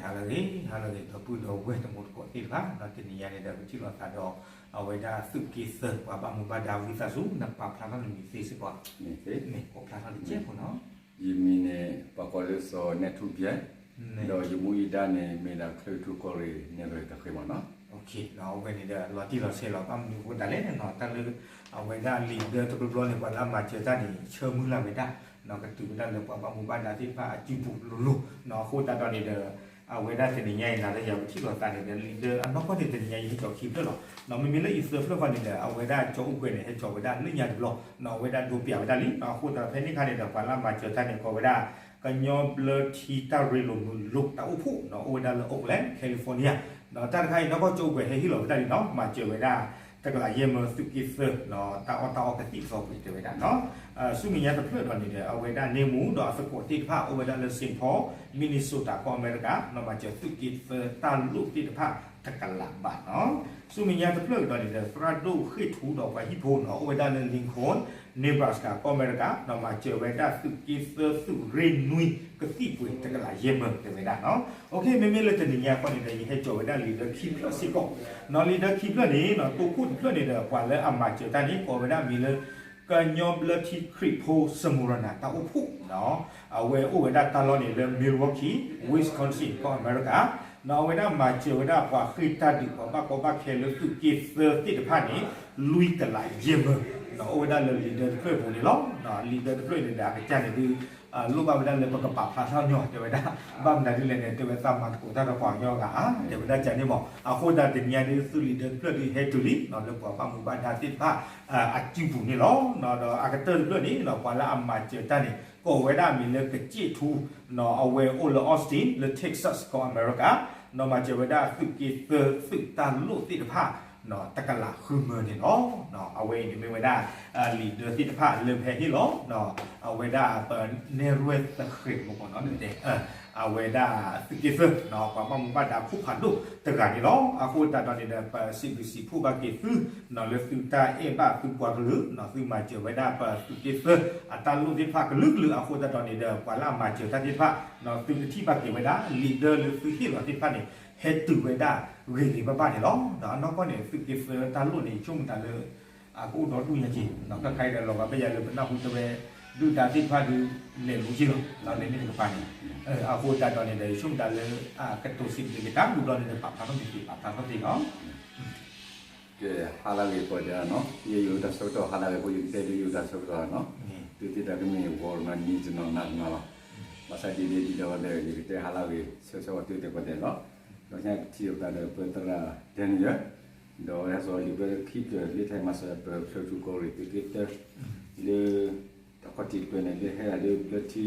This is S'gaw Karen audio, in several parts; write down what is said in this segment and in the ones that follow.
ဟါလၢအဂ့ၤ ဟါလၢအဂ့ၤ ဒီပုၢ်ဒီဝဲၢ်တံၤသကိးသ့ၣ်တဖၣ် ဒီးတနံၤညါန့ၣ်ဒီး ပထံၣ်လိာ်သးဒီး အဝဲဒၣ်သုးက့သၢ ပှၤဘၣ်မူဘၣ်ဒါဝံသးစူၤ နပာ်ဖျါထီၣ်နမံၤသ့စ့ၢ်ကီး မ့ၢ်ကိးဖျါထီၣ်တကဲဖိနီၤ. ယမံၤန့ၣ် ပှၤကိးလၢစီၤနဲၣ်ထူၣ်ပျဲၢ်, ဒီးယမူယဒါန့ၣ် မ့ၢ်ဒၣ်ချၢထူကီၢ်ရ့ၣ် နဲၣ်ရွဲၣ်တဃ့မးနီၤ. အဝဲန့ၣ်ဒီး လီၤတံၢ်လီၤဆဲးလီၤ ဘၣ်မနုၤအဃိသတးလဲၣ်န့ၣ်နီၤ တၢ်လၢ အဝဲဒၣ်လံာ်ဒၢတဘျီဘျီန့ၣ် ပှၤလၢအမၤစၢၤတၢ်န့ၣ် ဆၢမုၢ်လၢ်ဝဲဒၣ် ကတုၤဝဲဒၣ်လၢပှၤဘၣ်မူဘၣ်ဒါသ့ၣ်တဖၣ်အစုပူၤလိၤလိၤနီၤ အဃိသတးဒီးန့ၣ်ဒီး အဝဲဒၣ်တနံၤညါအံၤ နၤဒီးယၤပထံၣ်လိာ်သးန့ၣ်ဒီး လံာ်ဒၢအနီၢ်ကီၢ်န့ၣ် တနံၤညါအံၤဟဲကၠီၤခံဖျၢၣ်လီၤ. မ့မ့ၢ်လၢအံၤသၢဖျၢၣ်ဃီန့ၣ်ဒီး အဝဲဒၣ်ကၠီအိၣ်ကွဲးန့ၣ် ဟဲကၠီၤဝဲဒၣ်လၢညါတဘျီနီၤ အဝဲဒၣ်ဒိပျးဝဲဒၣ်လံနီၤ အဃိသတးဖဲန့ၣ်အခါန့ၣ်ဒီး ပှၤလၢအမၤစၢၤတၢ်န့ၣ် ကိးဝဲဒၣ် ကညီဘျၢထံတၢ်ရ့လိာ်မုာ်လိာ်တၢ်အိၣ်ဖှိၣ်နီၤ အိၣ်ဝဲဒၣ်လၢ Oakland California ဒီးတၢ်တခါအံၤ နီၢ်ကီၢ်ကၠီအိၣ်ကွဲးဟဲဟ့ၣ်လီၤဝဲဒၣ်လံနီၤ မၤစၢၤဝဲဒၣ် တကလးယဲၢ်မၢသုးက့သၢ တၢ်အီၣ်တၢ်အီကသံၣ်ကသီပှ့ၤတဲဝဲဒၣ်နီၤ ဆူမဲာ်ညါတဖျၢၣ်ဒီးန့ၣ်ဒီး အဝဲဒၣ်န့ၢ်မူဒီးအသကိးသ့ၣ်တဖၣ် အိၣ်ဝဲဒၣ်လၢ Saint Paul Minnesota ကီၢ်အမဲရကၤနီၤ မၤစၢၤသုးက့သၢတၢ်လိၣ်သ့ၣ်တဖၣ်တကလးဘးနီၤ ဆူမဲာ်ညါတဖျၢၣ်ကဒီးန့ၣ်ဒီး သရၣ်ဒိၣ်ဃ့ၢ်ထူဒီးပှၤဟံၣ်ဖိနီၤ အိၣ်ဝဲဒၣ်လၢ Lincoln Nebraska ကီၢ်အမဲရကၤနီၤ မၤစၢၤဝဲဒၣ်သုးက့သၢသုးရ့ၣ်နွံကသံၣ်ပှ့ၤတကလးယဲၢ်မၢတဲဝဲဒၣ်နီၤ မ့မ့ၢ်လၢတနံၤညါအဃီန့ၣ်ဒီး ယဟဲကၠီၤဝဲဒၣ်လံာ်ဒၢခံဖျၢၣ်စ့ၢ်ကီးနီၤ လံာ်ဒၢခံဖျၢၣ်န့ၣ်နီၤ တိခိၣ်တဖျၢၣ်န့ၣ်ဒီး ပှၤလၢအမၤစၢၤတၢ်န့ၣ် ကိးဝဲဒၣ်မံၤလၢ ကညီဘျၢထံခရံာ်ဖိစမူရနၤတၢ်အိၣ်ဖှိၣ်နီၤ အဝဲအိၣ်ဝဲဒၣ်တၢ်လီၢ်န့ၣ်လၢ Milwaukee Wisconsin ကီၢ်အမဲရကၤနီၤ အဝဲဒၣ်မၤစၢၤဝဲဒၣ်ပှၤဃ့ၢ်တၢ်ဒုး ပှၤဘၣ်ကီဘၣ်ခဲလၢသုးက့သၢသ့ၣ်တဖၣ်န့ၣ် လွံၢ်ကလးယဲၢ်မၢနီၤ အိၣ်ဝဲဒၣ်လၢလံာ်ဒၢတဖျၢၣ်အပူၤန့ၣ်လီၤ. လံာ်ဒၢတဖျၢၣ်န့ၣ်ဒီး အကစၢ်န့ၣ်ဒုး လိၣ်ဘၣ်ဝဲဒၣ်လၢပကပာ်ဖျါထီၣ်ညီတဲဝဲဒၣ် ဘၣ်မနုၤဒ်လဲၣ်န့ၣ် တဲဝဲသးမၤသကိးတၢ်ဒီးပှၤကညီဂၤဧါ တဲဝဲဒၣ်ကန့ၣ်မး အဃိသတးတနံၤညါဒုး သုးလံာ်ဒၢတဖျၢၣ်ဒုးဟဲတုၤလံနီၤ လၢပှၤဘၣ်မူဘၣ်ဒါသ့ၣ်တဖၣ် အစုပူၤန့ၣ်လီၤ. ဒီးအကတၢၢ်တဖျၢၣ်န့ၣ်နီၤ ပှၤလၢအမၤစၢၤတၢ်န့ၣ် ကိးဝဲဒၣ်မံၤလၢကစ့ၣ်ထူနီၤ အဝဲအိၣ်လၢ Austin လၢ Texas ကီၢ်အမဲရကၤနီၤ မၤစၢၤဝဲဒၣ်သုးက့သၢသုးတၢ်လိၣ်သ့ၣ်တဖၣ် တကလးဃုမၢန့ၣ်လီၤ. အဝဲအံၤန့ၣ်မ့ၢ်ဝဲဒၣ် လံာ်ဒၢသ့ၣ်တဖၣ်လၢပဟဲဟ့ၣ်လီၤ အဝဲဒၣ်ပနဲၣ်ရွဲၣ်သဃဲးမ့ၢ်ကီးနီၤ တဲ အဝဲဒၣ်သုးက့သၢ ပှၤဘၣ်မူဘၣ်ဒါခိၣ်ဖးဒိၣ်တဂၤန့ၣ်လီၤ. အဃိသတးဒီးန့ၣ်ဒီး ပစံးဘျုးစံးဖှိၣ်ဘၣ်က့ၤသု လၢသုတၢ်အဲၣ်ဘၣ်သုပှၤကလုာ် သုမၤစၢၤဝဲဒၣ်ပသုးက့သၢ အတၢ်လိၣ်သ့ၣ်တဖၣ်ကလုာ်ကလုာ် အဃိသတးဒီးန့ၣ်ဒီး ပှၤလၢအမၤစၢၤတၢ်သ့ၣ်တဖၣ် သုကထံၣ်ဘၣ်က့ၤဝဲဒၣ် လံာ်ဒၢလၢသုဟ့ၣ်လီၤသ့ၣ်တဖၣ်န့ၣ် ဟဲတုၤဝဲဒၣ်ဂ့ၤဂ့ၤဘၣ်ဘၣ်န့ၣ်လီၤ. ဒီးအနီၢ်ကီၢ်န့ၣ် သုးက့သၢတၢ်လိၣ်န့ၣ် ယဆိကမိၣ်တၢ်လၢ အကအိၣ်ဒီဒူၣ်ညါက့ၤ ခါခါအံၤဒီးလီၤဂာ်ဖဲယၤလၢပနၢ်ဟူတဲဝဲ ဒုၣ်ဒါသ့ၣ်တဖၣ်ဒုး လဲၤလိၤက့ၤလီၤ လဲၤန့ၢ်တကပၤန့ၣ် အဃိသတးဒီးန့ၣ်ဒီး ယဆိကမိၣ်တၢ်လၢ အကတိၤစံးဘျုးက့ၤတၢ်ဘျုးဘျီန့ၣ်ဒီး ပာ်ဖျါထီၣ်န့ၣ်သ့ ပာ်ဖျါထီၣ်သ့လီၤ. ကဲ ဟါလၢအဂ့ၤကိးဂၤဒဲးနီၤ, ယယိၤတၢ်ဆၢကတီၢ် ဟါလၢအဂ့ၤဖိ ယကတဲဒုးယိၤတၢ်ဆၢကတီၢ်နီၤ, သုသ့ၣ်တၢ်ကမ့ၢ် ဂီၤရမၤနံၤ တနီၤနၤတနီၤလီၤ. ဘၣ်ဆၣ်ဒ်န့ၣ်ဒ်ဒီးဒီး ယကတဲဟါလၢအဂ့ၤ ဆၢဂ့ၤဆၢဝါသုသ့ၣ်ကိးဂၤဒဲးလီၤ. ဒီးညါပထံၣ်လိာ်သးဒီးပသရၣ် Daniel ဒီးဟဲစိာ်လံာ်ဒၢခံဖျၢၣ် လၢတၢ်မၤစၢၤပချၢၣ်ထူကီၢ်ရ့ၣ်သုးက့သၢ လၢ တၢ်ခီၣ်ထံးတဖျၢၣ်န့ၣ် လၢဟဲဒၣ်လၢဘျၢထံ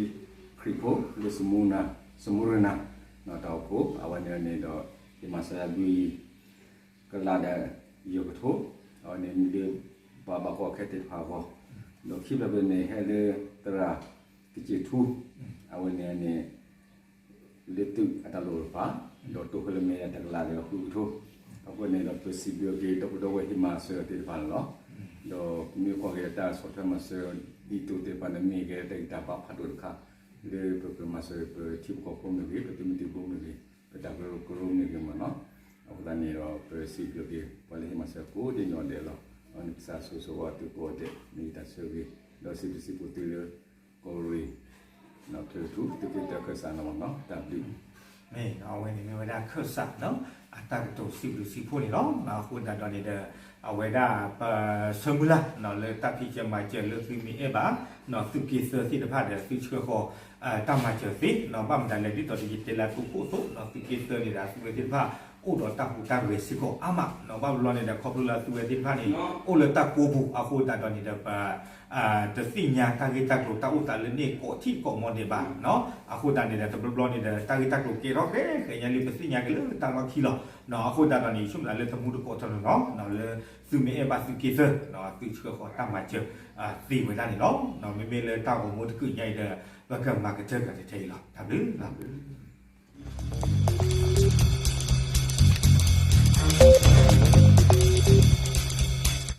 ခရံာ်ဖိ လၢ စမူရနၤ တၢ်အိၣ်ဖှိၣ် အဝဲန့ၣ်န့ၣ်ဒီး ယမၤစၢၤယၤဘျုးယကထိ အဝဲန့ၣ်မ့ၢ်လၢ ပှၤဘၣ်ကီဘၣ်ခဲသ့ၣ်တဖၣ်အဂီၢ်, ဒီးခံဖျၢၣ်ဖဲန့ၣ် ဟဲလၢသရၣ်ကစ့ၣ်ထူ အဝဲန့ၣ်န့ၣ် လၢသုးအတၢ်လိၣ်တဖၣ်, ဒီးတိၢ်ဃီလၢမဲာ်ညါတကလးဒီးဃုကထိ, အဃိန့ၣ်ဒီးပစံးဘျုးက့ၤဒီပုၢ်ဒီဝဲၢ်ဟ့ၣ်မၤစၢၤသ့ၣ်တဖၣ်န့ၣ်လီၤ. ဒီးမ့ၢ်ကွၢ်က့ၤတၢ်ဆီၣ်ထွဲမၤစၢၤဒ်သိးသ့ၣ်တဖၣ်န့ၣ် မ့ၢ်ကဲတၢ်ဂံၢ်တၢ်ဘါဖးဒိၣ်တခါ လၢပကမၤစၢၤပထံဖိကီၢ်ဖိမ့ၢ်ဂ့ၤ, ပသုးမုၢ်သံၣ်ဘိမ့ၢ်ဂ့ၤ, ပတၢ်ကရၢကရိမ့ၢ်ဂ့ၤမ့ၢ်နီၤ, အဃိသတးန့ၣ်ဒီး ပစံးဘျုးက့ၤ ပှၤလၢဟ့ၣ်မၤစၢၤကိးဒဲးနီၢ်ဒဲးလီၤ. အဝဲန့ၣ်ကစၢ်ဆိၣ်ဂ့ၤဆိၣ်ဝါသုကိးဂၤဒဲး မ့ၢ်ယတၢ်ဆၢဂ့ၤ, ဒီးစံးဘျုးစံးဖှိၣ်သုလၢ ကီၢ်ရ့ၣ် နီၣ် ချၢၣ်ထူ သုးက့သၢခၢၣ်စးန့ၣ်လီၤနီၤ, တၢ်ဘျုး မ့ၢ်အဝဲန့ၣ်မ့ၢ်ဝဲဒၣ်ခၢၣ်စးနီၤ, အတၢ်ကတိၤစံးဘျုးစံးဖှိၣ်န့ၣ်လီၤ. အဃိသတးဒီးန့ၣ်ဒီး အဝဲဒၣ်ပဆၢမုၢ်လၢ်နီၤ လၢတၢ်ဖံးစၢၤမၤစၢၤလၢသုမ့ၢ်အဲၣ်ဘၣ်နီၤ သုးက့သၢသ့ၣ်တဖၣ်ဒီး သုဆှၢဃီၤ တၢ်မၤစၢၤသ့နီၤ, ဘၣ်မတၤလဲၣ် ဒ်သိးဒီးယတဲလၢအသိးခိၣ်အသိးနီၤ သုးက့သၢန့ၣ်ဒီး သုဝဲသ့ၣ်တဖၣ် အိၣ်ဒီးတၢ်ဟူးတၢ်ဂဲၤစ့ၢ်ကီးအါမးနီၤ, ဘၣ်ဘျီန့ၣ်ဒီး ခီဖျိလၢသုဝဲသ့ၣ်တဖၣ်န့ၣ် အိၣ်လၢတၢ်ကိးပူၤ အဃိသတးဒီးန့ၣ်ဒီး ပ တသ့ၣ်ညါတၢ်ဂ့ၢ်တၢ်ကျိၤတၢ်အိၣ်သးလၢန့ၣ်ကိးထံၣ်ကိးမီၤဒဲးဘၣ်နီၤ, အဃိသတးန့ၣ်ဒီး တဘျီဘျီန့ၣ်ဒီး တၢ်ဂ့ၢ်တၢ်ကျိၤကဲထီၣ်ဃဲဃဲညါလံ ပသ့ၣ်ညါက့ၤလၢတၢ်လီၢ်ခံလီၤ. အဃိသတးဒီးန့ၣ် ယဆိကမိၣ်လၢတမူတကိးတနီၤနီၤ လၢသုမ့ၢ်အဲၣ်ဘၣ်သုးက့သၢ သုဆှၢဃီၤတၢ်မၤစၢၤသ့ဝဲဒၣ်န့ၣ်လီၤ. မ့မ့ၢ်လၢတၢ်ဂီၤမူတကုာ်ညါအံၤဒီး ပကမၤကတၢၢ်ကဒီးထဲအံၤလီၤ. တၢ်ဘျုးလီၤ.